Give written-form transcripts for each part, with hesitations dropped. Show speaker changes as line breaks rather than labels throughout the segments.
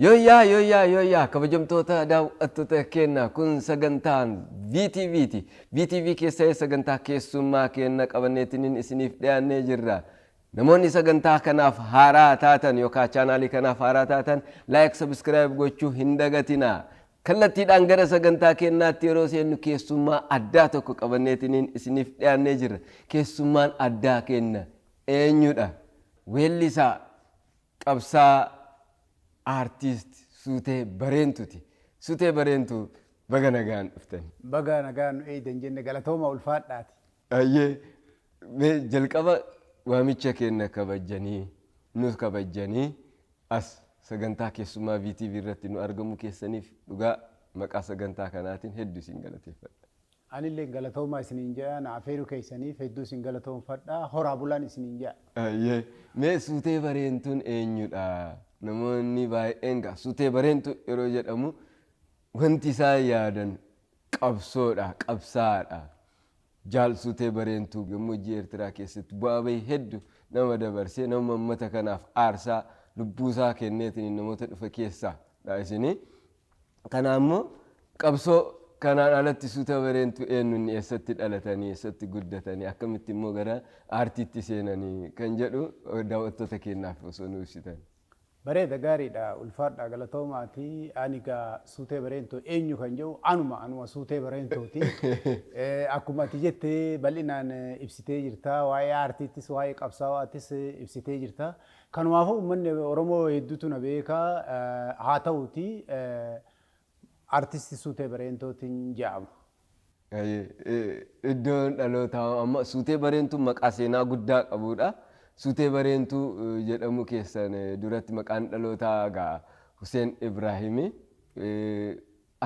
Yooyyaa yooyyaa yooyyaa, kabajamtoota daawwattoota keenya, kun sagantaan VTVti. VTV keessaa sagantaa keessummaa keenya qabanneetiniin isiniif dhiyaannee jirra. Namoonni sagantaa kanaaf haaraa taatan yookaan chaanaalii kanaaf haaraa taatan, like, subscribe gochuu hin dagatinaa. Kallattiidhaan gara sagantaa keenyaatti yeroo seennu, keessummaa addaa tokko qabanneetiniin isiniif dhiyaannee jirra. Keessummaan addaa keenya eenyudha? Weellisaa, qabsaa, aartiist Suutee Bareentuuti. Suutee Bareentuu, baga nagaan dhuftan.
Baga nagaan nu eeydan jenne, galatooma, ulfaadhaati.
Ayyee, mee jalqaba waamicha keenya kabajjanii, nu kabajjanii, as sagantaa keessummaa VTV irratti nu argamuu keessaniif dhugaa maqaa sagantaa kanaatiin hedduu isin galateeffadha.
Anillee galatoomaa isiniin jedha, na afeeruu keessaniif hedduu isin galatoomfadha, horaa bulaan isiniin jedha.
Ayyee, mee Suutee Bareentuun eenyudha? Namoonni baay'een gaa Suutee Bareentuu yeroo jedhamu wanti isaan yaadan qabsoodha, qabsaadha. Jaal Suutee Bareentuu gammoojjii Eertiraa keessatti bu'aa bahii hedduu nama dabarsee, nama uummata kanaaf aarsaa lubbuusaa kenneetiin namoota dhufe keessaa dha isinii. Kana ammoo qabsoo kanaan alatti Suutee Bareentuu eenyu inni, eessatti dhalatanii, eessatti guddatanii, akkamitti immoo gara aartiitti seenanii kan jedhu daawwattoota keenyaaf osoo nu ibsitan.
Bareeda, gaariidha, ulfaadha, galatoomaati. Ani gaa Suutee Bareentoo eenyu kan jedhu, anuma Suutee Bareentooti. Akkuma ati jette bal'inaan ibsitee jirta. Waa'ee aartiittis waa'ee qabsaa'aattis ibsitee jirta. Kanumaafuu uummanni Oromoo hedduutu na beeka. Haa ta'uuti, aartisti Suutee Bareentootiin jedhama.
Iddoon dhalootaa amma Suutee Bareentuu maqaa seenaa guddaa qabudha. Suutee Bareentuu jedhamu keessan duratti maqaan dhalootaa gaa Huseen Ibraahimi.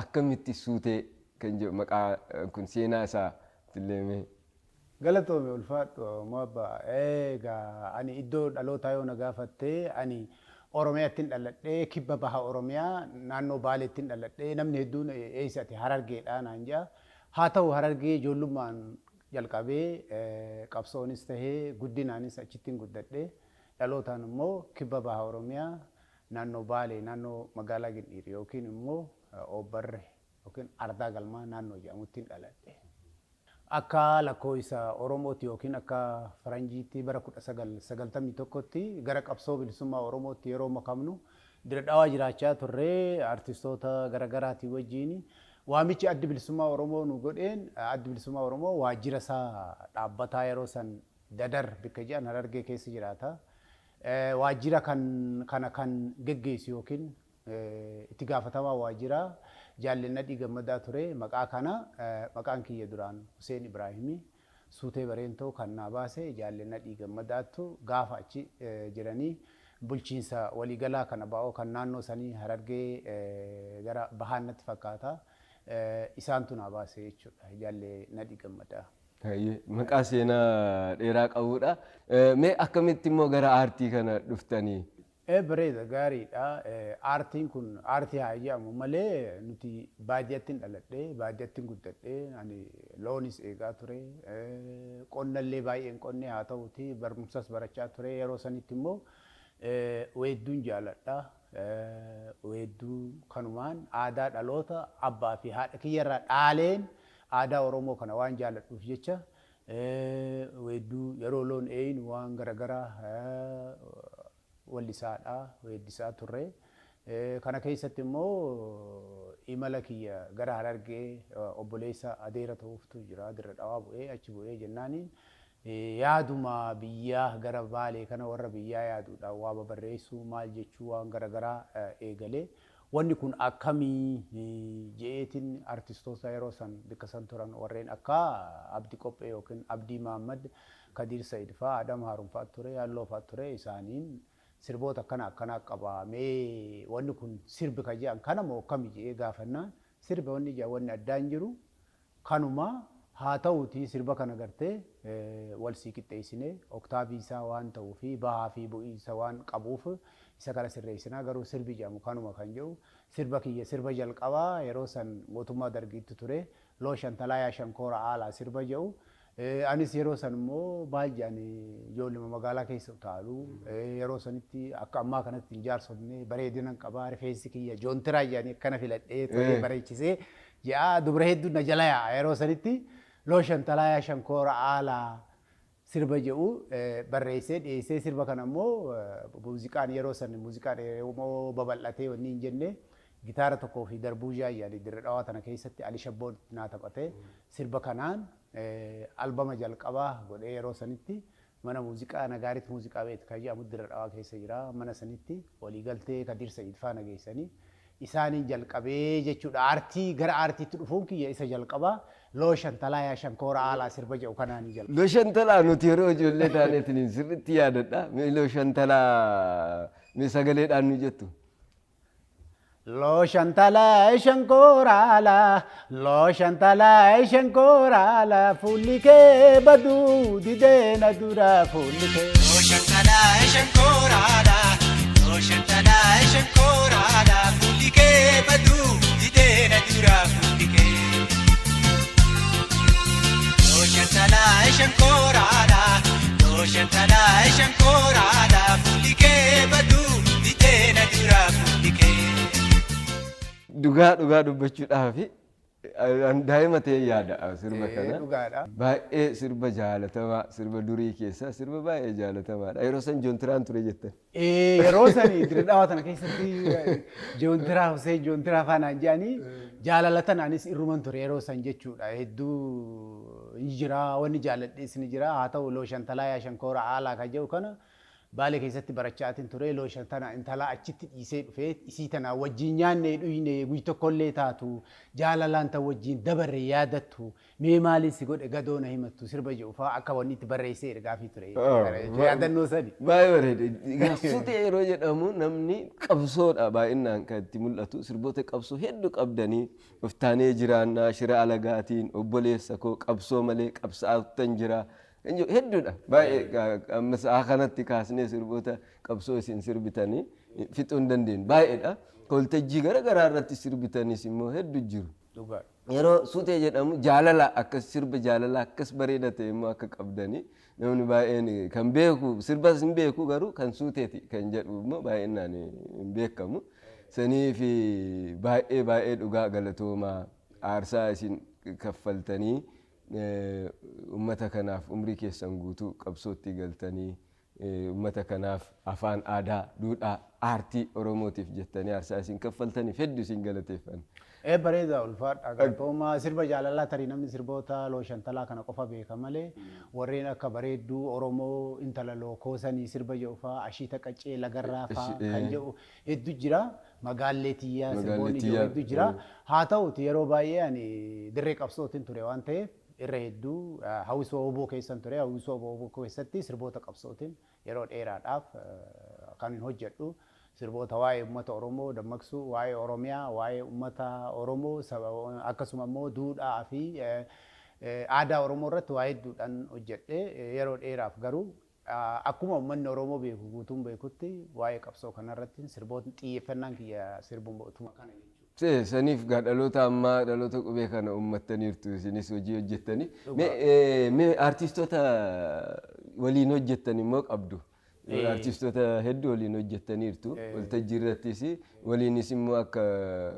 Akkamitti Suutee kan jedhu maqaa kun, seenaa isaa illee mee?
Galatoome, ulfaadhu Mo'abba. Egaa ani iddoo dhalootaa yoo na gaafatte, ani Oromiyaattiin dhaladhee, kibba baha Oromiyaa naannoo Baaleettiin dhaladhee. Namni hedduun "Eessa ati, Harargeedha?" naan jedha. Haa ta'u, Harargee ijoollummaan jalqabee qabsoonis tahee guddinaanis achittiin guddadhe. Dhalootaan immoo kibba baha Oromiyaa naannoo Baalee, naannoo magaalaa Gindhiir yookiin immoo Oobbarre yookiin Ardaa Galmaa naannoo jedhamuttiin dhaladhe. Akka lakkoofsa Oromootti yookiin akka Faranjiitti bara 1991tti gara qabsoo bilisummaa Oromootti yeroo makamnu, Dirre Dhawaa jiraachaa turre artistoota garaagaraatii wajjin. Waamichi Addi Bilisummaa Oromoo nu godheen, Addi Bilisummaa Oromoo waajjira isaa dhaabbataa yeroo san Dadar bikka jedhan Harargee keessa jiraata. Waajjira kan kana kan geggeessu yookiin itti gaafatamaa waajjiraa Jaalli Nadhii Gammadaa ture. Maqaa kana, maqaan kiyya duraan Huseen Ibraahimii, Suutee Bareentoo kan naa baase Jaalli Nadhii Gammadaattu gaafa achi jiranii bulchiinsa waliigalaa kana ba'oo kan naannoo sanii Harargee gara bahaan natti fakkaata. Isaantu naa baase jechuudha, Jaalli Nadhii Gammadaa.
Maqaa seenaa dheeraa qabudha. Mee akkamitti immoo gara aartii kana dhuftanii?
Bareeda, gaariidha. Aartiin kun aartii haa jedhamu malee, nuti baadiyyaatti dhaladhee, baadiyyaatti guddadhee, ani loonis eegaa ture. Qonnallee baay'een qonnee, haa ta'uti barumsas barachaa ture. Yeroo sanitti immoo weedduun jaaladha. Weedduu kanumaan aadaa dhaloota abbaa fi haadha kiyyarraa dhaaleen, aadaa Oromoo kana waan jaaladhuuf jecha, weedduu yeroo loon eeyinu waan garagaraa wallisaadha, weeddisaa turre. Kana keessatti immoo imala kiyya gara Harargee, obboleessa adeera ta'uuftu jira, Dirre Dhawaa bu'ee, achi bu'ee jennaaniin yaaduma biyyaa gara Baalee kana warra biyyaa yaaduudhaan waa babarreessuu, maal jechuu, waan garagaraa eegalee. Wanni kun akkamii je'eetiin artistoota yeroo san bikka san turan, warreen akka Abdi Qophee yookiin Abdii Mahammad, Kadiir Sa'id fa'aa, Adam Haarun fa'aa ture, Yalloo fa'aa ture, isaaniin Sirboota akkana akkanaa qaba, mee wanni kun sirbi ka jedhan kana moo akkami jedhee gaafannaan, sirba wanni jedhan wanni addaa hin jiru, kanuma haa ta'uutii sirba kana gartee wal sii qixxeessinee oktaabii isaa waan ta'uu fi bahaa fi bu'iinsa waan qabuuf isa kana sirreessinaa, garuu sirbi jedhamu kanuma kan jedhu. Sirba kiyya sirba jalqabaa yeroo san mootummaa Dargiitti ture, Loo Shantalaa Yaa Shankoora Aalaa sirba jedhu. Anis yeroo san immoo maal jedhan, ijoolluma magaalaa keessa utaalu, yeroo sanitti akka ammaa kanatti hin jaarsofne, bareedinan qabaa, rifeensi kiyya joontiraa jedhanii akkana filadhee tolee bareechisee jedha, dubra hedduu na jala yaa'a. Yeroo sanitti Loo Shantalaa Yaa Shankoora Aalaa sirba jedhu barreessee dhiyeessee. Sirba kana immoo muuziqaan yeroo san muuziqaan immoo babal'atee wanni hin jenne, gitaara tokkoo fi darbuuzhaa jedhanii Dirre Dhawaa tana keessatti Ali Shabboon naa taphate. Sirba kanaan albama jalqabaa godhee yeroo sanitti mana muuziqaa Nagaarit Muuziqaa Beet kan jedhamu Dirre Dhawaa keessa jira. Mana sanitti waliigaltee Kadiir Sa'iid faana geessanii isaaniin jalqabee jechuudha. Aartii gara aartiitti dhufuun kiyya isa jalqabaa Loo Shantalaa Yaa Shankoora Aalaa sirba jedhu kanaanii jalqabe.
Loo Shantalaa nuti yeroo ijoollee taaneetiin sirriitti yaadadha. Mee Loo Shantalaa mee sagaleedhaan nu jettu.
Loo Shantalaa Shankoora Aalaa, Loo Shantalaa Shankoora Aalaa, fuulli kee baduu didee na dura fuulli kee.
Loo Shantalaa Shankoora Aalaa, Loo Shantalaa Shankoora Aalaa, fuulli kee baduu didee na dura fuulli kee. Loo Shantalaa Shankoora Aalaa, Loo Shantalaa Shankoora Aalaa, fuulli kee baduu didee na dura fuulli kee.
Dhugaa dhugaa dubbachuudhaaf daa'ima ta'ee yaada sirba kana.
Dhugaadha.
Baay'ee sirba jaalatamaa, sirba durii keessaa sirba baay'ee jaalatamaadha. Yeroo san joontiraan ture jettan.
Yeroo sani Dirre Dhawaa tana keessatti Joontiraa Hussein Joontiraa faanaan jedhanii jaalala tanaanis irruman ture yeroo san jechuudha. Hedduu ni jira, wanni jaaladhees ni jira. Haa ta'u, Loo Shantalaa Yaa Shankoora Aalaa kan jedhu kana Baalee keessatti barachaatiin ture. Loo Shantana intalaa achitti dhiisee dhufee isii tana wajjin nyaannee dhuyne, guyy tokkollee taatu jaalalaan tan wajjin dabarre yaadattu, mee maaliin si godhe gadoo na himattu sirba jedhu fa'aa akka wanni itti barreessee ergaafii ture jechuudha. Yaadannoo sani.
Baay'ee bareeda. Egaa Sutee yeroo jedhamu namni qabsoodha baay'inaan kan itti mul'atu. Sirboota qabsoo hedduu qabdanii, Of taanee jiraannaa, shira alagaatiin, obboleessa koo, qabsoo malee qabsaa'uttan jira kan jedhu hedduudha. Baay'ee amma sa'a kanatti kaasnee sirboota qabsoo isin sirbitanii fixuu hin dandeenyu. Baay'eedha. Waltajjii gara garaa irratti sirbitanis immoo hedduu jiru.
Dhugaadha.
Yeroo Sutee jedhamu jaalala akkas, sirba jaalala akkas bareeda ta'e immoo akka qabdanii namni baay'een kan beeku, sirbas hin beeku, garuu kan Suuteeti kan jedhu immoo baay'inaan hin beekamu. Saniif baay'ee baay'ee dhugaa galatoomaa, aarsaa isin kaffaltanii ummata kanaaf umrii keessan guutuu qabsootti galtanii, ummata kanaaf afaan, aadaa, duudhaa, aartii Oromootiif jettanii aarsaa isin kaffaltaniif hedduu isin galateeffanna.
Ee, bareeda, ulfaadha, galatoomaa. Sirba jaalalaa tarii namni sirboota Loo Shantalaa kana qofa beeka malee warreen akka Bareedduu Oromoo, Intala Lookoosanii sirba jedhu fa'aa, Ashiita Qaccee Lagarraa fa'aa kan jedhu hedduu jira. Magaallee Tiyyaa sirboonni jedhu hedduu jira. Haa ta'uti, yeroo baay'ee ani dirree qabsootiin ture waan ta'eef irra hedduu hawwisoo WBO keessan ture. Hawwisoo WBO keessatti sirboota qabsootiin yeroo dheeraadhaaf kan hin hojjedhu. Sirboota waa'ee uummata Oromoo dammaqsuu, waa'ee Oromiyaa, waa'ee uummata Oromoo, akkasuma immoo duudhaa fi aadaa Oromoo irratti waa hedduudhaan hojjedhe. Yeroo dheeraaf garuu akkuma uummanni Oromoo beeku guutuun beekutti waa'ee qabsoo kanarratti sirbootni xiyyeeffannaan kiyya sirbumatuma kana jechuudha.
Saniif gaa dhaloota ammaa, dhaloota qubee kana uummattaniirtu isinis hojii hojjettanii. Mee artistoota waliin hojjettan immoo qabdu. Artistoota hedduu waliin hojjettaniirtu. Waltajjii irrattis waliinis immoo akka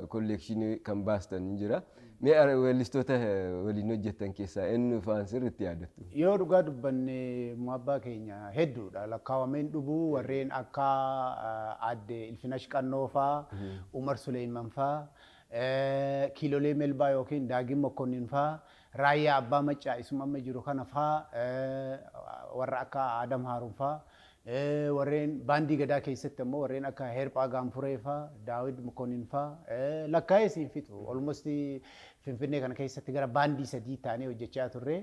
collection kan baastan ni jira. Mee weellistoota waliin hojjettan keessaa eenyu fa'aan sirriitti yaadattu?
Yoo dhugaa dubbanne abbaa keenya hedduudha. Lakkaawameen dhubuu, warreen akka aadde Ilfinash Qannoo fa'aa, Umar Suleeman fa'aa, Kiilolee Melbaa yookiin Daagin Mokkonnin fa'aa, Raayyaa Abbaa Maccaa isuma amma jiru kana fa'aa, warra akka Adam Haaruun fa'aa, warreen baandii Gadaa keessatti ammoo warreen akka Heerphaa Gaanfuree fa'aa, Daawid Mokkonnin fa'aa lakkaa'ee siin fixu. Almost Finfinnee kana keessatti gara baandii sadii taanee hojjechaa turre.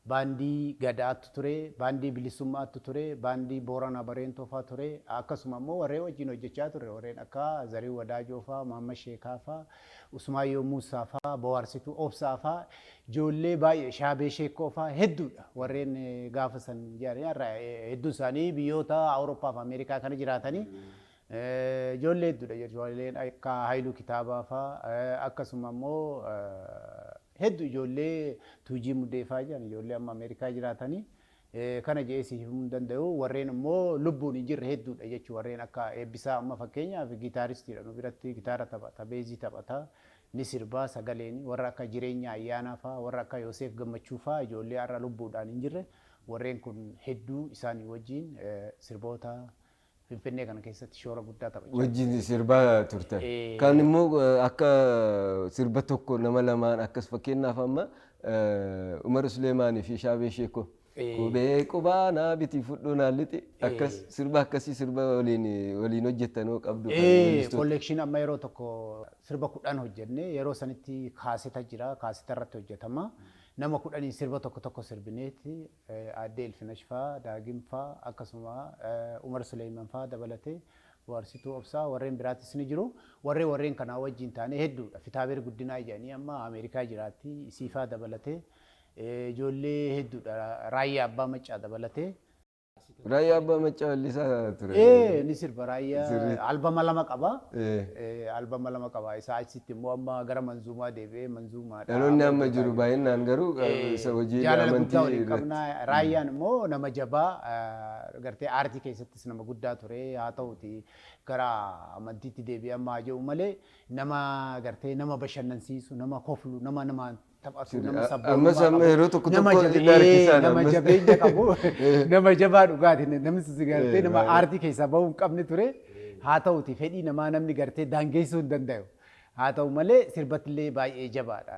Baandii Gadaatu ture, baandii Bilisummaatu ture, baandii Booranaa Bareentoo fa'aa ture. Akkasuma immoo warreen wajjin hojjechaa ture warreen akka Zarii Wadaajoo fa'aa, Maamma Sheekaa fa'aa, Usmaayyoo Muusaa fa'aa, Bohaarsituu Obsaa fa'aa, ijoollee baay'ee Shaabee Sheekkoo fa'aa hedduudha. Warreen gaafa san jedhanii har'a hedduun isaanii biyyoota Awurooppaa fi Ameerikaa kana jiraatanii ijoollee hedduudha. Ijoolleen akka Haayiluu Kitaabaa fa'aa, akkasuma immoo hedduu ijoollee Tuujii Mudee fa'aa jedhan, ijoollee amma Ameerikaa jiraatanii kana jedhee si himuu hin danda'u. Warreen immoo lubbuun hin jirre hedduudha jechuudha. Warreen akka Eebbisaa amma fakkeenyaaf gitaaristiidha, nu biratti gitaara taphata, beezii taphata, ni sirbaa sagaleen. Warra akka Jireenya Ayyaanaa fa'aa, warra akka Yoseef Gammachuu fa'aa, ijoollee har'a lubbuudhaan hin jirre, warreen kun hedduu isaanii wajjin sirboota Finfinnee kana keessatti shoora guddaa taphachaa
wajjin sirbaa turtan. Kan immoo akka sirba tokko nama lamaan akkas, fakkeenyaaf amma Umar Suleemaanii fi Shaabee Sheekoo. Qubee qubaa naa biti fudhuu naa lixi, akkas sirba akkasii sirba waliin hojjettanoo qabdu kan weellistoota?
Collection amma yeroo tokko sirba 10 hojjenne. Yeroo sanitti kaaseta jira, kaaseta irratti hojjetama. Nama 10n sirba tokko tokko sirbineeti, Aaddee Ilfinash faa, Daagim faa, akkasuma Umar Suleeyman faa dabalatee, Bohaarsituu Obsaa, warreen biraatis ni jiru. Warreen kanaa wajjin taanee hedduudha. Fitaabeer Guddinaa jedhanii amma Ameerikaa jiraatti. Isii faa dabalatee ijoollee hedduudha. Raayyaa Abbaa Maccaa dabalatee.
Raayyaa Abbaa Maccaa weellisaa ture.
Ee, ni sirba Raayyaa. Albama lama qaba. Albama lama qaba. Isaa achitti immoo amma gara manzuumaa deebi'ee manzuumaadha.
Dhaloonni amma jiru baay'inaan garuu isa hojii
Jaalala
amantii
guddaa waliin
irratti.
qabna. Raayyaan immoo nama jabaa, gartee aartii keessattis nama guddaa ture. Haa ta'uti gara amantiitti deebi'ee amma haa jedhu malee, nama gartee nama bashannansiisu, nama koflu, nama namaan taphatu, nama sabboonummaa
Ammas amma
qabu,
yeroo tokko
nama
tokko inni harkisaan
nama
ammas.
Jabeenya qabu, nama jabaa dhugaati. Namni sun gartee nama aartii keessaa bahuu hin qabne ture. Haa ta'uti fedhii namaa namni gartee daangeessuu hin danda'u. Haa ta'u malee sirbattillee baay'ee jabaadha.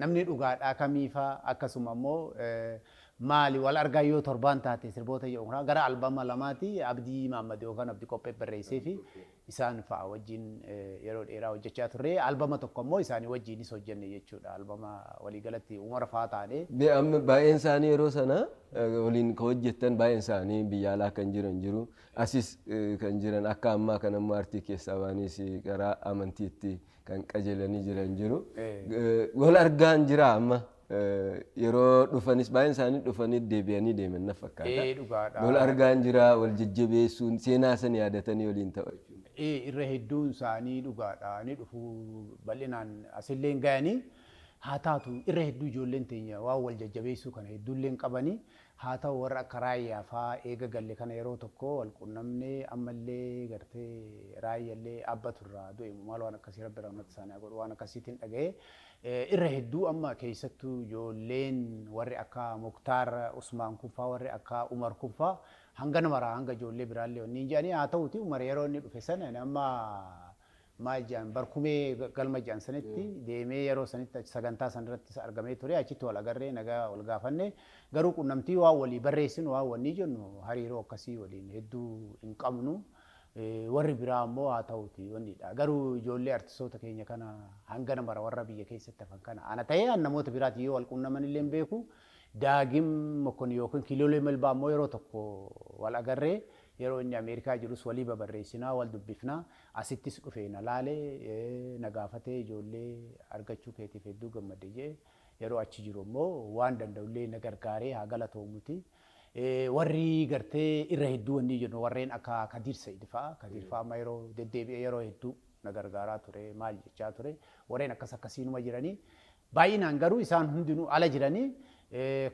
Namni dhugaadhaa kamiifaa, akkasuma immoo maali wal argaa yoo torbaan taate sirboota jedhu kana gara albama lamaati Abdii Maammad yookaan Abdii Qophee barreessee fi isaan fa'a wajjin yeroo dheeraa hojjechaa turre. Albama tokko immoo isaanii wajjinis hojjenne jechuudha. Albama waliigalatti Umar fa'aa taane.
Mee amma baay'een isaanii yeroo sana waliin kan hojjettan baay'een isaanii biyya alaa kan jiran jiru. Asis kan jiran akka ammaa kan ammoo aartii keessaa ba'aniis karaa amantiitti kan qajeelanii jiran jiru. Wal argaan jira amma, yeroo dhufanis baay'een isaanii dhufanii deebi'anii deeman na fakkaata.
Ee, dhugaadha.
Wal argaan jira, wal jajjabeessuun, seenaa san yaadatanii waliin taphachuun?
Irra hedduun isaanii dhugaadha. Ni dhufu, bal'inaan asillee hin gayanii. Haa taatu irra hedduu ijoolleen teenya waan wal jajjabeessuu kana hedduullee hin qabanii. Haa ta'u warra akka Raayyaa faa eega galle kana yeroo tokko wal qunnamne. Ammallee gartee Raayyallee abbatu irraa du'e moo maal, waan akkasii, Rabbi rahmata isaanii haa godhu, waan akkasiitiin dhagaye. Irra hedduu amma keessattuu ijoolleen warri akka Muktaar Usmaan kun faa, warri akka Umar kun faa hangana maraa hanga ijoollee biraallee wanni hin jedhanii. Haa ta'uti Umar yeroo inni dhufe sana ani amma maal jedhan, barkumee galma jedhan sanitti deemee yeroo sanitti sagantaa san irrattis argamee ture. Achitti wal agarree nagaa wal gaafanne. Garuu qunnamtii waan walii barreessinu, waan wanni jennu, hariiroo akkasii waliin hedduu hin qabnu. Warri biraa immoo haa ta'uti wannidha. Garuu ijoollee artistoota keenya kana hangana mara warra biyya keessatti hafan kana ana ta'ee an namoota biraatiin yoo wal qunnaman illee hin beeku. Daagim Mokkon yookiin Kiiloolee Melbaa immoo yeroo tokko wal agarree, yeroo inni Ameerikaa jirus walii babarreessinaa, wal dubbifnaa. Asittis dhufee na laale, na gaafatee, ijoollee argachuu keetiif hedduu gammade jedhe. Yeroo achi jiru immoo waan danda'ullee na gargaaree, haa galatoomuti. Warri gartee irra hedduu wanni jennu warreen akka Kadiir Sa'id fa'a. Kadiir fa'a amma yeroo deddeebi'ee yeroo hedduu na gargaaraa ture, maal jechaa ture. Warreen akkas akkasiinuma jiranii. Baay'inaan garuu isaan hundinuu ala jiranii,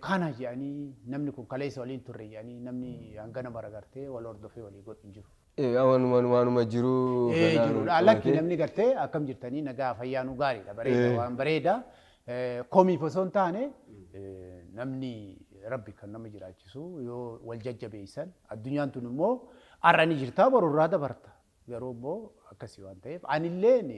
kana jedhanii namni kun kaleessa waliin turre jedhanii namni hangana mara gartee wal hordofee walii godhu hin jiru.
Waanuma jiru kanaan
Jirudha. Lakki
qabatee.
Namni gartee akkam jirtanii, nagaa fayyaanuu gaariidha, bareeda, waan bareeda. Komiif osoo hin taane, namni Rabbi kan nama jiraachisu yoo wal jajjabeessan, addunyaan tun immoo har'a ni jirtaa, boru irraa dabarta. Garuu immoo akkasii waan ta'eef anilleen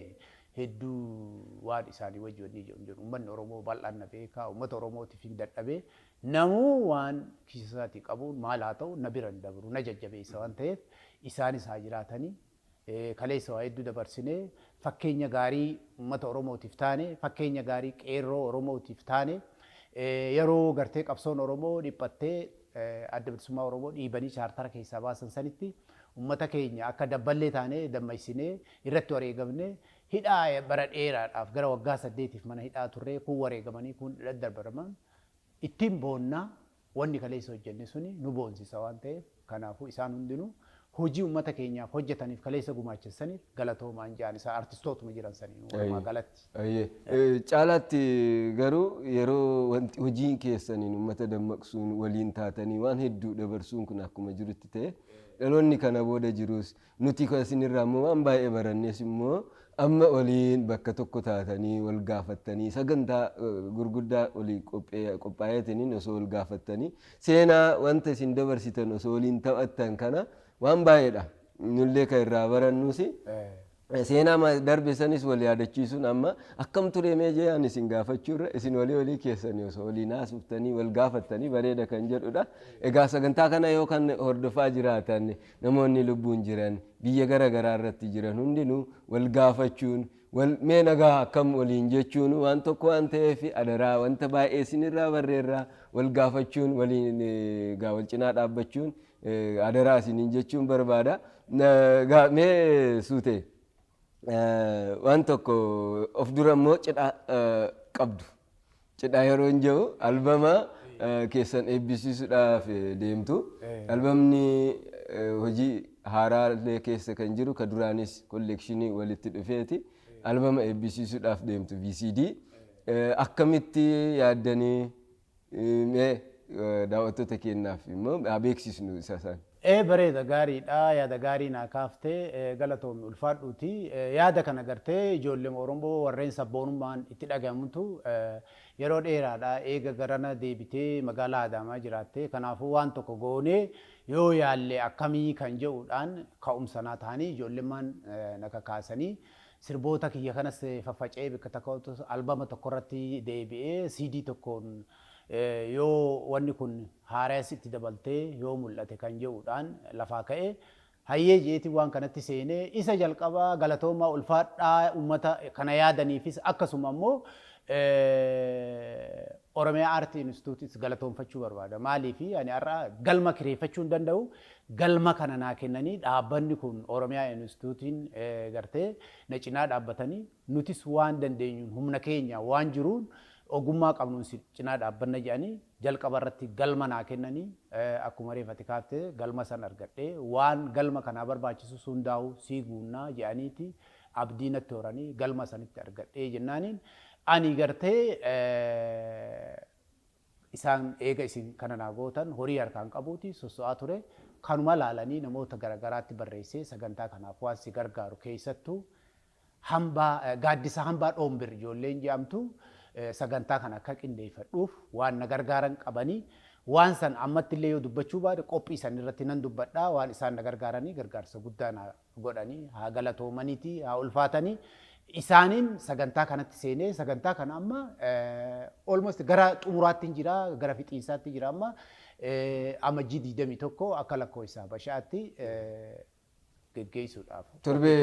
hedduu waan isaanii wajji wanni jedhu hin jiru. Uummanni Oromoo bal'aan na beeka. Uummata Oromootiif hin dadhabee, namuu waan kiisa isaatii qabuun maal haa ta'u na bira hin dabru, na jajjabeessa waan ta'eef isaanis haa jiraatanii. Kaleessa waa hedduu dabarsinee fakkeenya gaarii uummata Oromootiif taane, fakkeenya gaarii qeerroo Oromootiif taane. Yeroo gartee qabsoon Oromoo dhiphattee Adda Bilisummaa Oromoo dhiibanii chaartara keessaa baasan sanitti uummata keenya akka dabballee taanee dammaysinee irratti wareegamne. Hidhaa bara dheeraadhaaf, gara waggaa 8f mana hidhaa turree, kun wareegamanii, kun daddarbaraman. Ittiin boonnaa. Wanni kaleessa hojjenne suni nu boonsisa waan ta'eef, kanaafuu isaan hundinuu hojii uummata keenyaaf hojjetaniif, kaleessa gumaachessaniif galatoomaan jedhan, isaan artistootuma jiran sanii walumaa galatti.
Caalaatti garuu yeroo wanti hojiin keessaniin uummata dammaqsuun, waliin taatanii waan hedduu dabarsuun kun akkuma jirutti ta'e, dhaloonni kana booda jirus, nuti isinirraa immoo waan baay'ee barannes immoo, amma waliin bakka tokko taatanii wal gaafattanii, sagantaa gurguddaa walii qophaa'eetiniin osoo wal gaafattanii, seenaa wanta isin dabarsitan osoo waliin taphattan, kana waan baay'eedha. Nullee kan irraa barannus, seenaa darbe sanis wal yaadachiisuun, amma akkam ture mee jee isin gaafachuurra, isin walii walii keessanii osoo waliin haasoftanii wal gaafattanii bareeda kan jedhudha. Egaa sagantaa kana yoo kan hordofaa jiraatan, namoonni lubbuun jiran biyya gara garaa irratti jiran hundinuu wal gaafachuun, wal mee nagaa akkam waliin jechuun waan tokko waan ta'eef, adaraa wanta baay'ee isinirraa barreerraa, wal gaafachuun, waliin gaa wal cinaa dhaabbachuun adaraa isiniin jechuun barbaada. Mee suute, waan tokko of dura immoo cidha qabdu. Cidha yeroo hin jiru, albama keessan eebbisiisuudhaaf deemtu. Albamni hojii haaraallee keessa kan jiru, ka duraanis collection walitti dhufeeti. Albama eebbisiisuudhaaf deemtu, VCD. Akkamitti yaaddanii? Mee daawwattoota keenyaaf immoo haa beeksisnu isa isaan.
Ee, bareeda, gaariidha. Yaada gaarii naa kaaftee, galatoomi, ulfaadhuuti. Yaada kana gartee ijoollee Oromoo warreen sabboonummaan itti dhagahamtu yeroo dheeraadha eega garana deebitee magaalaa Adaamaa jiraatte, kanaafuu waan tokko goonee yoo yaalle akkamii kan jedhuudhaan ka'umsa naa ta'anii, ijoollemmaan na kakaasanii, sirboota kiyya kanas faffaca'ee bakka tokko albama tokkorratti deebi'ee CD tokkoon yoo wanni kun haarayas itti dabaltee yoo mul'ate kan jedhuudhaan lafaa ka'e. Hayyee jeetii waan kanatti seenee, isa jalqabaa galatoomaa, ulfaadhaa, uummata kana yaadaniifis, akkasuma immoo Oromiyaa Aartii Instituutis galatoonfachuu barbaada. Maaliif, ani har'a galma kireeffachuu hin danda'u. Galma kana naa kennanii, dhaabbanni kun Oromiyaa Instituutiin gartee na cinaa dhaabbatanii, nutis waan dandeenyuun, humna keenya waan jiruun, ogummaa qabnuun si cinaa dhaabbanna jedhanii jalqaba irratti galma naa kennanii, akkuma reefati kaaftee galma san argadhee, waan galma kanaa barbaachisu hundaa'u sii guunnaa jedhaniiti abdii natti horanii, galma sanitti argadhee jennaaniin, ani gartee isaan eega isin kana naa gootan, horii harkaan qabuuti sosso'aa ture. Kanuma laalanii namoota garagaraatti barreessee, sagantaa kanaaf waan si gargaaru, keessattuu hambaa gaaddisa hambaa dhoombir ijoolleen jedhamtu sagantaa kana akka qindeeffadhuuf waan na gargaaran qabanii, waan san ammatti illee yoo dubbachuu baade qophii san irratti nan dubbadhaa. Waan isaan na gargaaranii, gargaarsa guddaa na godhanii, haa galatoomaniiti, haa ulfaatanii. Isaaniin sagantaa kanatti seenee, sagantaa kana amma almost gara xumuraatti jira, gara fixiinsaatti jira. Amma Amajjii 21 akka lakkoofsa Habashaatti geggeessuudhaaf.
Torbee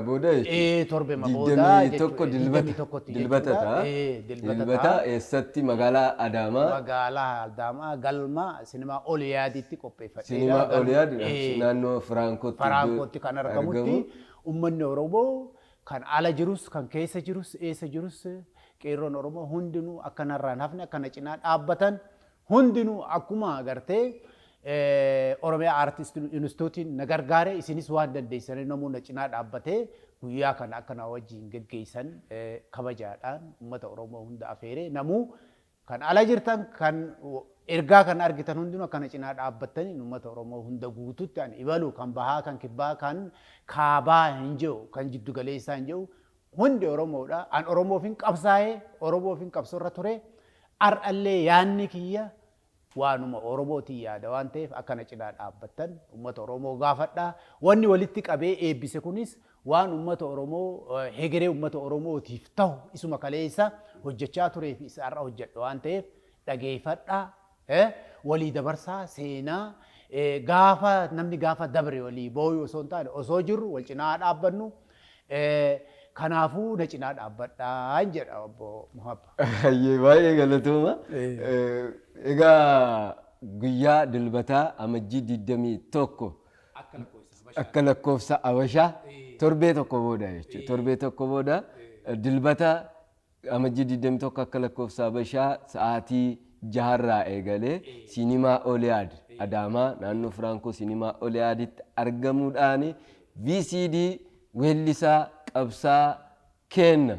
booda
jechuudha. Torbee booda.
21, dilbata. Dilbata ta'a. Dilbata eessatti? Magaalaa Adaamaa.
Magaalaa Adaamaa, galma sinimaa Oliyaaditti qopheeffadheera.
Sinimaa Oliyaad naannoo Firaankootti.
Firaankootti kan argamutti, uummanni Oromoo kan ala jirus, kan keessa jirus, eessa jirus, qeerroon Oromoo hundinuu akka narraan hafne, akka na cinaa dhaabbatan, hundinuu akkuma agartee Oromiyaa Aartist Instituutiin na gargaare, isinis waan dandeessanii namuu na cinaa dhaabbatee guyyaa kana akka na wajjin geggeessan kabajaadhaan uummata Oromoo hunda afeeree, namuu kan ala jirtan, kan ergaa kan argitan hundinuu akkana cinaa dhaabbattanii, uummata Oromoo hunda guututti, ani ibalu kan bahaa, kan kibbaa, kan kaabaa hin jiru, kan jiddu galeessaa hin jiru, hundi Oromoodha. An Oromoof hin qabsaa'ee, Oromoof hin qabsoorra ture. Har'allee yaanni kiyya waanuma Oromootiin yaada waan ta'eef, akkana cinaa dhaabbattan uummata Oromoo gaafadha. Wanni walitti qabee eebbise kunis waan uummata Oromoo, hegeree uummata Oromootiif ta'u, isuma kaleessa hojjechaa turee fi isa har'a hojjedha waan ta'eef, dhageeffadhaa, walii dabarsaa. Seenaa gaafa namni gaafa dabre walii booyuu osoo hin taane, osoo jirru wal cinaa dhaabbannu. Kanaafuu na cinaa dhaabbadhaan jedha, obbo Muhabba.
Hayyee, baay'ee galatooma. Egaa guyyaa Dilbataa Amajjii 21 akka lakkoofsa Abashaa torbee tokko booda jechuudha. Torbee tokko booda, Dilbata Amajjii 21 akka lakkoofsa Abashaa sa'aatii 6rraa eegalee Siinimaa Oliyaad Adaamaa, naannoo Firaankoo Siinimaa Oliyaaditti argamuudhaan VCD weellisaa qabsaa keenna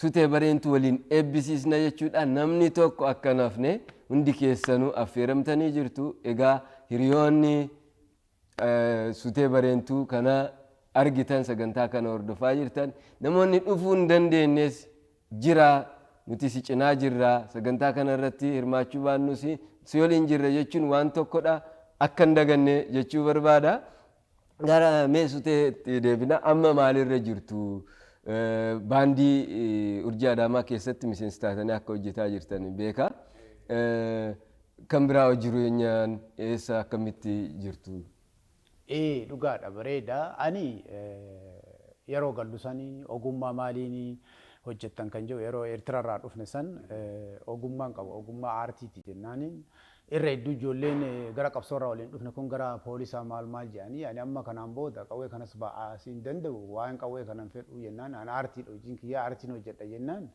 Sutee Bareentu waliin eebbisiisna jechuudha. Namni tokko akka hin hafne hundi keessanuu affeeramtanii jirtu. Egaa hiriyoonni Sutee Bareentuu kana argitan, sagantaa kana hordofaa jirtan, namoonni dhufuu hin dandeenyes jira, nuti si cinaa jirra, sagantaa kana irratti hirmaachuu baannus si waliin jirra jechuun waan tokkodha, akka hin daganne jechuu barbaada. Gara mee Suteetti deebina. Amma maalirra jirtu? Baandii Urjii Adaamaa keessatti miseensa taatanii akka hojjetaa jirtan beeka. Kan biraa jireenyaan eessa, akkamitti jirtu?
Ee, dhugaadha, bareeda. Ani yeroo gallu sani ogummaa maaliin hojjettan kan jiru, yeroo Eertiraarraa dhufne san ogummaan qabu ogummaa aartiiti jennaaniin, irra hedduu ijoolleen gara qabsoorraa waliin dhufne kun gara poolisaa maal maal jedhanii, ani amma kanaan booda qawwee kanas ba'aa hin danda'u, waan qawwee kanan fedhu jennaan, ani aartiidha, hojiin kiyyaa aartiin hojjedha jennaan,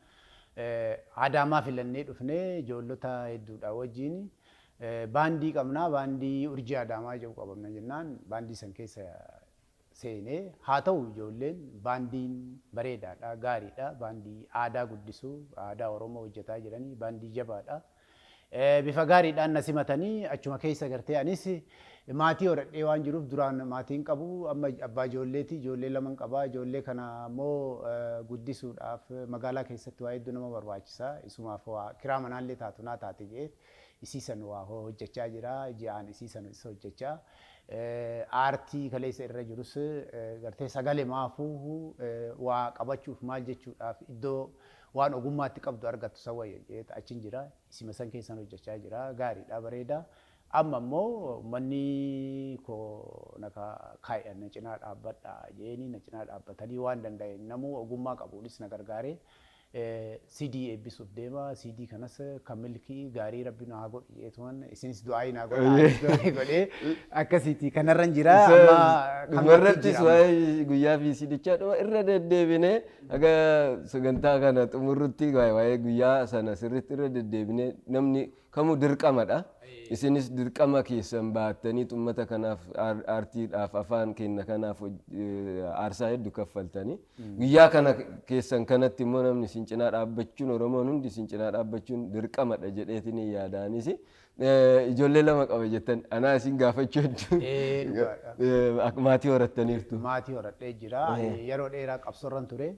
Adaamaa filannee dhufnee ijoollota hedduudha wajjin baandii qabnaa, baandii Urjii Adaamaa jedhu qabamna jennaan, baandii san keessa seenee. Haa ta'u, ijoolleen baandiin bareedaadha, gaariidha, baandii aadaa guddisuu, aadaa Oromoo hojjetaa jiranii, baandii jabaadha. Bifa gaariidhaan na simatanii achuma keessa gartee anis maatii horadhee waan jiruuf, duraan maatiin qabu, amma abbaa ijoolleeti, ijoollee laman qabaa. Ijoollee kana immoo guddisuudhaaf magaalaa keessatti waa hedduu nama barbaachisa. Isumaaf waa kiraa manaallee taatu naa taate jedheet isiisan waa hojjechaa jira, ji'aan isiisan isa hojjechaa. Aartii kaleessa irra jirus gartee sagale maafuu waa qabachuuf maal jechuudhaaf iddoo waan ogummaatti qabdu argattu san wayya jedheet achin jira. Isima san keessan hojjechaa jira. Gaariidha, bareeda. Amma immoo uummanni koo na kaayyan, na cinaa dhaabbadha jeeni, na cinaa dhaabbatanii waan danda'een namuu ogummaa qabuunis na gargaaree CD eebbisuuf deema. CD kanas kan milkii gaarii Rabbi nu haa godhu jeetuman isinis du'aa naa godha, anis du'aa godhee akkasiiti kanarran jira. Amma kan
Dhumarrattis
jira.
Waa'ee guyyaa VCDchaa dhuma irra deddeebinee haga sagantaa kana xumurrutti waa'ee guyyaa sana sirriitti irra deddeebinee, namni kamuu dirqamadha. Isinis dirqama keessan baattanii uummata kanaaf, aartiidhaaf, afaan keenya kanaaf aarsaa hedduu kaffaltanii. Guyyaa kana keessan kanatti immoo namni isin cinaa dhaabbachuun, Oromoon hundi isin cinaa dhaabbachuun dirqamadha jedheetiin yaadaanis. Ijoollee lama qaba jettan, anaa isin gaafachuu hedduu.
Ee, dhugaadha.
Maatii horattaniirtu.
Maatii horadhee jira. Yeroo dheeraa qabsoorran ture.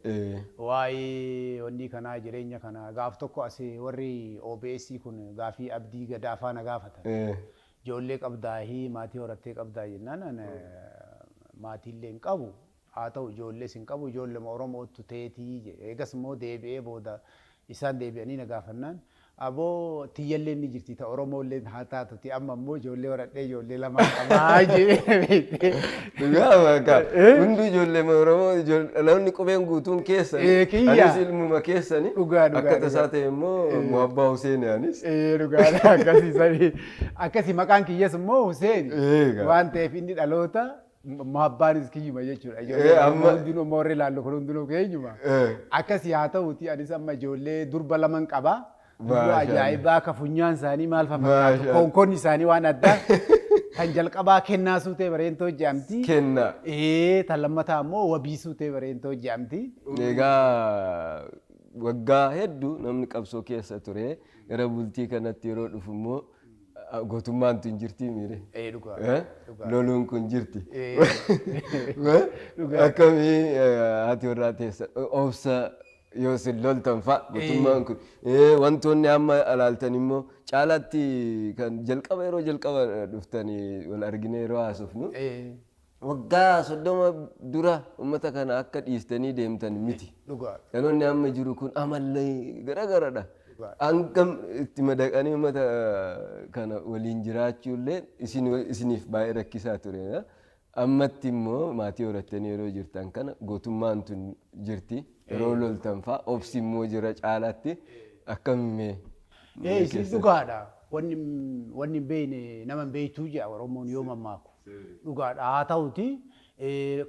Waa'ee wanni kanaa, jireenya kana gaaf tokko as warri OBS kun gaafii Abdii Gadaafaa na gaafatan. Ijoollee qabdaahii, maatii horattee qabdaa jennaan, ani maatiillee hin qabu. Haa ta'u, ijoollees hin qabu, ijoollema Oromootu teetii jedhe. Eegas immoo deebi'ee booda isaan deebi'anii na gaafannaan, aboo tiyyallee ni jirti, ta Oromoollee haa taatuti, amma immoo ijoollee horadhee ijoollee lamaan qabaa jedhee.
Dhugaa waaqa. Hunduu ijoollee Oromoo, dhaloonni qubeen guutuun keessani.
Kiyya.
Anis ilmuma keessani.
Dhugaa,
Akka tasaa ta'e immoo Muhabbaa Hussein anis.
Dhugaadha, akkasii sanii akkasii, maqaan kiyyas immoo Hussein
Eega.
waan ta'eef inni dhaloota Muhabbaanis kiyyuma jechuudha. Ijoollee hundinuu amma warri ilaallu kun hundinuu keenyuma. Akkasii haa ta'uti, anis amma ijoollee durba laman qaba. Durba
Maasha
ajaa'ibaa ka funyaan isaanii maal fakkaatu,
Maasha.
konkonni isaanii waan addaa. Kan jalqabaa Kennaa Suutee Bareentoo jedhamti.
Kennaa.
Tan lammataa immoo Wabii Suutee Bareentoo jedhamti.
Egaa waggaa hedduu namni qabsoo keessa ture gara bultii kanatti yeroo dhufu immoo gootummaan tun jirti miire.
Dhugaa.
Eh?
Dhugaa.
Loluun kun jirti.
Dhugaa.
Akkamii haati warraa teessa obsa yoo isin loltan fa'a gootummaan kun, wantoonni amma ilaaltan immoo caalaatti kan jalqaba yeroo jalqaba dhuftanii wal argine yeroo haasofnu waggaa 30 dura uummata kana akka dhiistanii deemtan miti.
Dhugaa.
Dhaloonni amma jiru kun amallee gara garadha.
Dhugaa.
Hangam itti madaqanii uummata kana waliin jiraachuullee isiniif baay'ee rakkisaa ture. Ammatti immoo maatii horattanii yeroo jirtan kana gootummaan tun jirti. Yeroo loltan fa'a obsi immoo jira caalaatti akkamimee.
Isin dhugaadha. Wanni wanni hin beekne nama hin beektuu jedha Oromoon yoo mammaaku. Dhugaadha. Haa ta'uti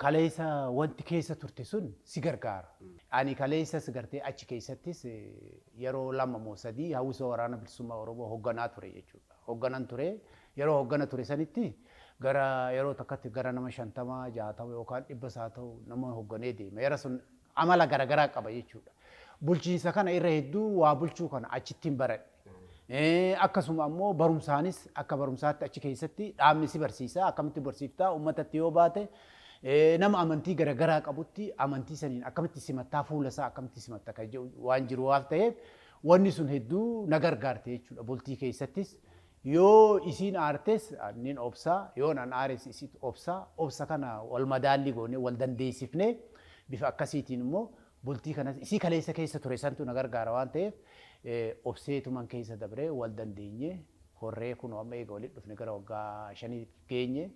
kaleessa wanti keessa turte sun si gargaara. Ani kaleessas gartee achi keessattis yeroo 2 moo 3 hawwisoo waraana bilisummaa Oromoo hoogganaa ture jechuudha. Hoogganan ture. Yeroo hooggana ture sanitti gara yeroo takkatti gara nama 50, 60 yookaan 100 haa ta'u nama hoogganee deema. Yeroo sun amala garaagaraa qaba jechuudha. Bulchiinsa kana irra hedduu waa bulchuu kana achittiin baradhe. Akkasuma ammoo barumsaanis akka barumsaatti achi keessatti dhaabni si barsiisa, akkamitti barsiiftaa uummatatti yoo baate, nama amantii garaagaraa qabutti amantii saniin akkamitti simattaa, fuula isaa akkamitti simatta kan jedhu waan jiru waan ta'eef wanni sun hedduu na gargaarte jechuudha. Bultii keessattis yoo isiin aartes nin obsaa, yoo an aares isiit obsaa, obsa kana wal madaallii goonee wal dandeessifnee bifa akkasiitiin immoo bultii kanas isii kaleessa keessa ture santu na gargaara waan ta'eef obseetuman keessa dabree wal dandeenye horree kunoo amma eega walitti dhufne gara waggaa 5 geenye,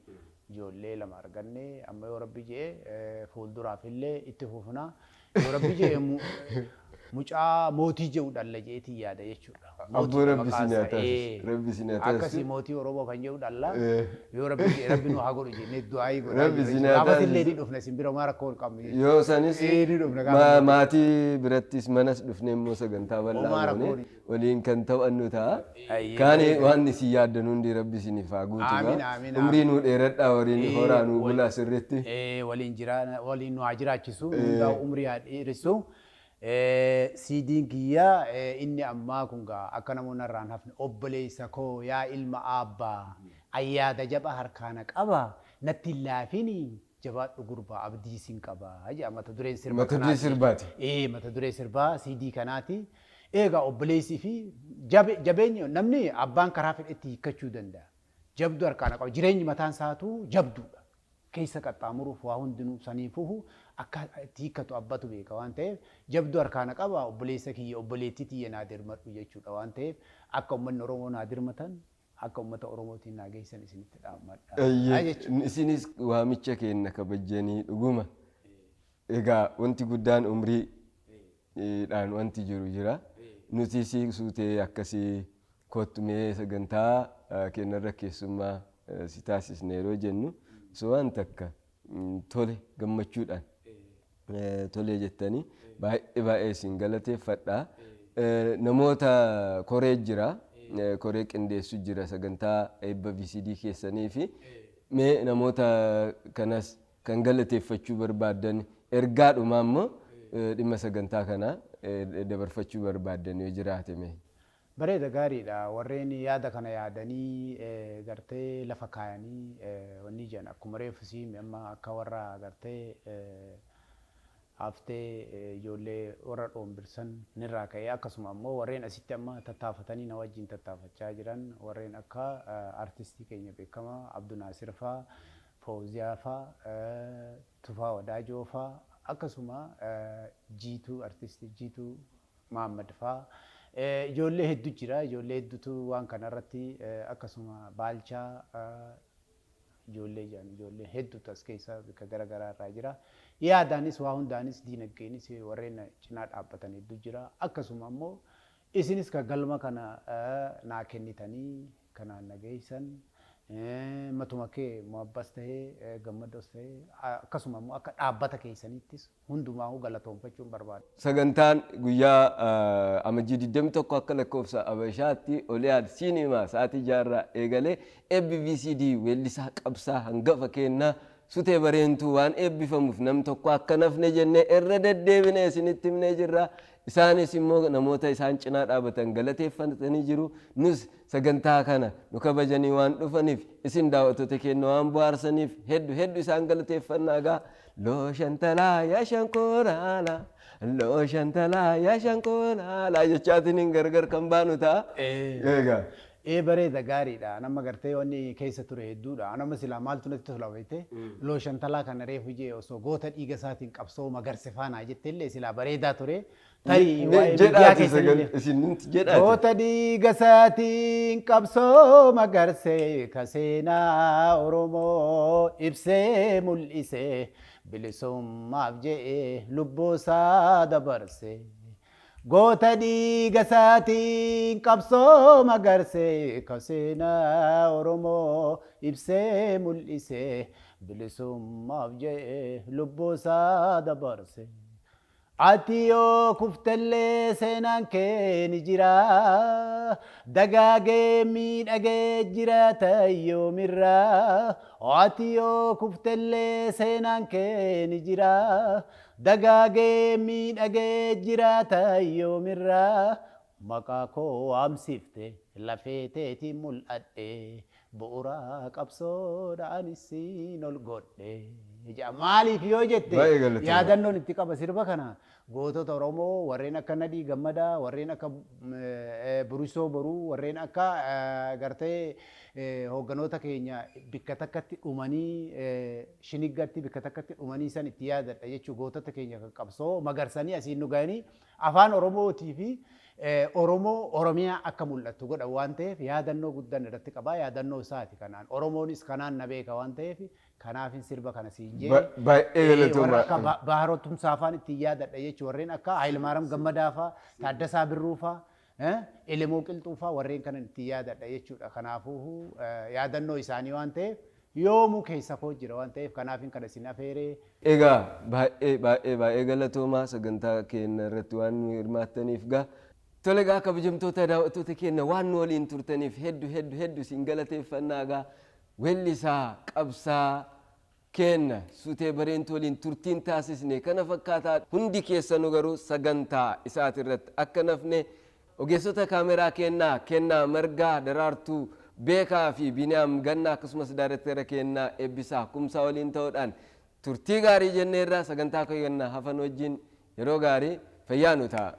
ijoollee 2 arganne. Amma yoo Rabbi je'e fuulduraaf illee itti fufna. Yoo Rabbi je'e mucaa mootii je'u dhalla je'eetiin yaada jechuudha.
Abboo, Rabbi isin haa taasisu. Rabbi isin haa taasisu.
Akkasii mootii Oromoo kan jedhu dhalla. Yoo Rabbi je'e Rabbi nu haa godhu jennee du'aayii godhaa
Rabbi
jirra
isin
jechuudha.
haa
Gaafas illee ni
taasisu.
dhufna isin bira, homaa rakkoo hin qabnu jechuudha.
Yoo sanis
Ni dhufna gaafa.
Maatii birattis manas dhufnee immoo sagantaa bal'aa
Homaa rakkoo
goone waliin kan taphannu ta'a.
Ayyee.
Kaani waan isin yaaddan hundi Rabbi isiniif haa guutu.
Aamin, aamin,
Umrii nuu dheeradhaa, waliin horaa nuu bulaa sirriitti.
Waliin jira, waliin nu haa jiraachisu, hundaa umrii haa dheeressu. CD'n kiyya inni ammaa kun gaa akka namoonni irraa hin hafne, obboleessa koo yaa ilma aabbaa, ayyaada jaba harkaana qaba, natti hin laafini, jabaadhu gurbaa, abdii sin qaba jedha mata dureen sirba
Mata duree
kanaati.
sirbaati.
Mata duree sirbaa CD kanaati. Egaa obboleessii fi jabeenyi namni abbaan karaa fedhetti hiikkachuu danda'a. Jabduu harkaana qaba. Jireenyi mataan isaatu jabduudha. Keessa qaxxaamuruuf waa hundinuu saniifuhu akka itti hiikkatu abbatu beeka waan ta'eef, jabduu harkaana qaba, obboleessa kiyya, obboleettii tiyya, naa dirmadhu jechuudha waan ta'eef, akka uummanni Oromoo naa dirmatan, akka uummata Oromootiin naa geessan isinitti dhaammadha jechuudha.
Isinis waamicha keenya kabajjanii dhuguma. Egaa wanti guddaan umriidhaan wanti jiru jira. Nuti si suutee akkasii kottumee sagantaa keenyarra keessummaa si taasisne yeroo jennu osoo waan takka tole gammachuudhaan tole jettanii baay'ee baay'ee isin galateeffadha. Namoota koree jira, koree qindeessu jira sagantaa eebba VCD keessanii fi mee namoota kanas kan galateeffachuu barbaaddan, ergaadhumaa immoo dhimma sagantaa kanaa dabarfachuu barbaaddan yoo jiraate mee.
Bareeda, gaariidha. Warreen yaada kana yaadanii gartee lafa kaayanii wanni jedhan akkuma reefu siimi amma akka warra gartee haftee ijoollee warra dhoombirsan nirraa ka'ee, akkasuma ammoo warreen asitti amma tattaafatanii na wajjin tattaafachaa jiran, warreen akka artistii keenya beekamaa Abdu Naasir faa, Fawziyaa faa, Tufaa Wadaajoo faa, akkasuma Jiituu, artistii Jiituu Mahammad faa, ijoollee hedduu jira. Ijoollee hedduutu waan kana irratti, akkasuma Baalchaa, ijoollee jedhan, ijoollee hedduutu as keessa bakka gara garaa irraa jira. Yaadaanis, waa hundaanis, diinagdeenis warreen cinaa dhaabbatan hedduu jira. Akkasuma ammoo isinis ka galma kana naa kennitanii kanaan na geessan, matuma kee Muhabbas tahee, Gammadoos tahee, akkasuma ammoo akka dhaabbata keessaniittis hundumaa'uu galatoonfachuun barbaada.
Sagantaan guyyaa Amajjii 21 akka lakkoofsa Abashaatti Oliyaad Siinimaa sa'aatii 6 irraa eegalee eebbi VCD weellisaa qabsaa hangafa keenyaa Sutee Bareentuu waan eebbifamuuf nam tokko akka nafne jennee irra deddeebinee isinitti himnee jirra. Isaanis immoo namoota isaan cinaa dhaabatan galateeffatanii jiru. Nus sagantaa kana nu kabajanii waan dhufaniif, isin daawwattoota keenya waan bohaarsaniif heddu heddu isaan galateeffannaa gaa. Loo shantalaa yaa shankooraala, loo shantalaa yaa shankooraala jechaatiin hin gargar kan baanu ta'a. Egaa.
Ee, bareeda, gaariidha. Nama gartee wanni keessa ture hedduudha. Nama silaa maaltu natti tola beekte, Looshantalaa kana reefu jee osoo goota dhiiga isaatiin qabsoo magarse faanaa jetteellee silaa bareedaa ture. Tarii waa'ee miidiyaa
Jedhaati
keessanillee.
Isin jedhaati.
Goota dhiiga isaatiin qabsoo magarse, ka seenaa Oromoo ibsee mul'ise, bilisummaaf je'ee lubbuu isaa dabarse. Goota dhiiga isaatiin qabsoo magarse, ka seenaa Oromoo ibsee mul'ise, bilisummaaf je'ee lubbuu isaa dabarse. Ati yoo kuftellee seenaan kee ni jira. Dagaagee miidhagee jiraata yoomirraa. Ati yoo kuftellee seenaan kee ni jira. Dagaagee miidhagee jiraata yoomirraa. Maqaa koo waamsifte, lafee teetiin mul'adhe, bu'uura qabsoodha anis siin ol godhe. Maaliif yoo jette,
Baay'ee galatooma.
yaadannoon itti qaba sirba kana gootota Oromoo warreen akka Nadhii Gammadaa, warreen akka Burisoo Boruu, warreen akka gartee hoogganoota keenya bikka takkatti dhumanii, shiniggatti bikka takkatti dhumanii san itti yaadadha jechuu. Gootota keenya kan qabsoo magarsanii asiin nu gahanii afaan Oromootii fi Oromoo Oromiyaa akka mul'attu godhan waan ta'eef, yaadannoo guddaan irratti qaba. Yaadannoo isaati kanaan. Oromoonis kanaan na beeka waan ta'eef, kanaafin sirba kana siin jee.
Baay'ee galatooma.
Warra akka Baharoo Tumsaa faan ittiin yaadadha jechuun, warreen akka Hayilmaaram Gammadaa faa, Taaddasaa Birruu faa, Elemoo Qilxuu faa, warreen kanan ittiin yaadadha jechuudha. Kanaafuu yaadannoo isaanii waan ta'eef, yoomuu keessa koo jira waan ta'eef, kanaafin kana isin afeeree.
Egaa baay'ee baay'ee baay'ee galatoomaa, sagantaa keenya irratti waan nu hirmaattaniif gaa. Tole egaa, kabajamtoota daawwattoota keenya, waan nu waliin turtaniif hedduu hedduu hedduu isin galateeffannaa. Gaa weellisaa qabsaa keenna Sutee Bareentuu waliin turtiin taasisne kana fakkaataa. Hundi keessanuu garuu sagantaa isaati irratti akka nafne, ogeessota kaameraa kennaa Kennaa Margaa, Daraartuu Beekaa fi Biniyaam Gannaa, akkasumas daayirektera kennaa Eebbisaa Kumsaa waliin ta'uudhaan turtii gaarii jenneerra. Sagantaa keenya hafan wajjin yeroo gaarii, fayyaa nu ta'a.